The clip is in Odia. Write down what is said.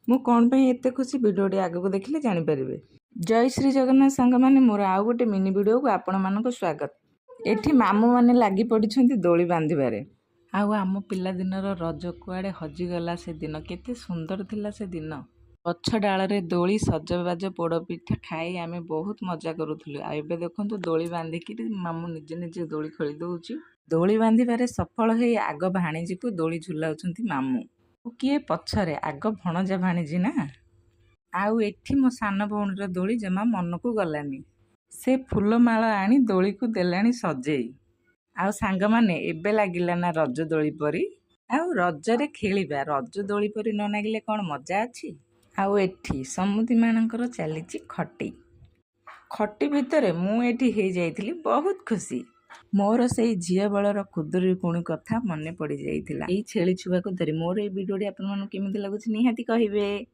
ମୁଁ କ'ଣ ପାଇଁ ଏତେ ଖୁସି, ଭିଡ଼ିଓଟି ଆଗକୁ ଦେଖିଲେ ଜାଣିପାରିବେ। ଜୟ ଶ୍ରୀ ଜଗନ୍ନାଥ ସାଙ୍ଗମାନେ, ମୋର ଆଉ ଗୋଟେ ମିନି ଭିଡ଼ିଓକୁ ଆପଣମାନଙ୍କୁ ସ୍ୱାଗତ। ଏଠି ମାମୁଁମାନେ ଲାଗି ପଡ଼ିଛନ୍ତି ଦୋଳି ବାନ୍ଧିବାରେ। ଆଉ ଆମ ପିଲାଦିନର ରଜ କୁଆଡ଼େ ହଜିଗଲା। ସେ ଦିନ କେତେ ସୁନ୍ଦର ଥିଲା। ସେ ଦିନ ଗଛ ଡାଳରେ ଦୋଳି, ସଜବାଜ, ପୋଡ଼ପିଠା ଖାଇ ଆମେ ବହୁତ ମଜା କରୁଥିଲୁ। ଆଉ ଏବେ ଦେଖନ୍ତୁ, ଦୋଳି ବାନ୍ଧିକିରି ମାମୁଁ ନିଜେ ନିଜେ ଦୋଳି ଖେଳି ଦେଉଛି। ଦୋଳି ବାନ୍ଧିବାରେ ସଫଳ ହେଇ ଆଗ ଭାଣିଜୀକୁ ଦୋଳି ଝୁଲାଉଛନ୍ତି ମାମୁଁ। କିଏ ପଛରେ, ଆଗ ଭଣଜା ଭାଣିଜୀ ନା। ଆଉ ଏଠି ମୋ ସାନ ଭଉଣୀର ଦୋଳି ଜମା ମନକୁ ଗଲାନି। ସେ ଫୁଲମାଳ ଆଣି ଦୋଳିକୁ ଦେଲାଣି ସଜେଇ। ଆଉ ସାଙ୍ଗମାନେ, ଏବେ ଲାଗିଲା ନା ରଜ ଦୋଳି ପରି? ଆଉ ରଜରେ ଖେଳିବା ରଜ ଦୋଳି ପରି ନ ନାଗିଲେ କ'ଣ ମଜା ଅଛି? ଆଉ ଏଠି ସମୁଦିମାନଙ୍କର ଚାଲିଛି ଖଟି। ଖଟି ଭିତରେ ମୁଁ ଏଠି ହେଇଯାଇଥିଲି ବହୁତ ଖୁସି। ମୋର ସେଇ ଝିଅ ବେଳର ଖୁଦୁରୁକୁଣୀ କଥା ମନେ ପଡ଼ିଯାଇଥିଲା ଏଇ ଛେଳି ଛୁଆକୁ ଧରି। ମୋର ଏଇ ଭିଡ଼ିଓଟି ଆପଣମାନଙ୍କୁ କେମିତି ଲାଗୁଛି, ନିହାତି କହିବେ।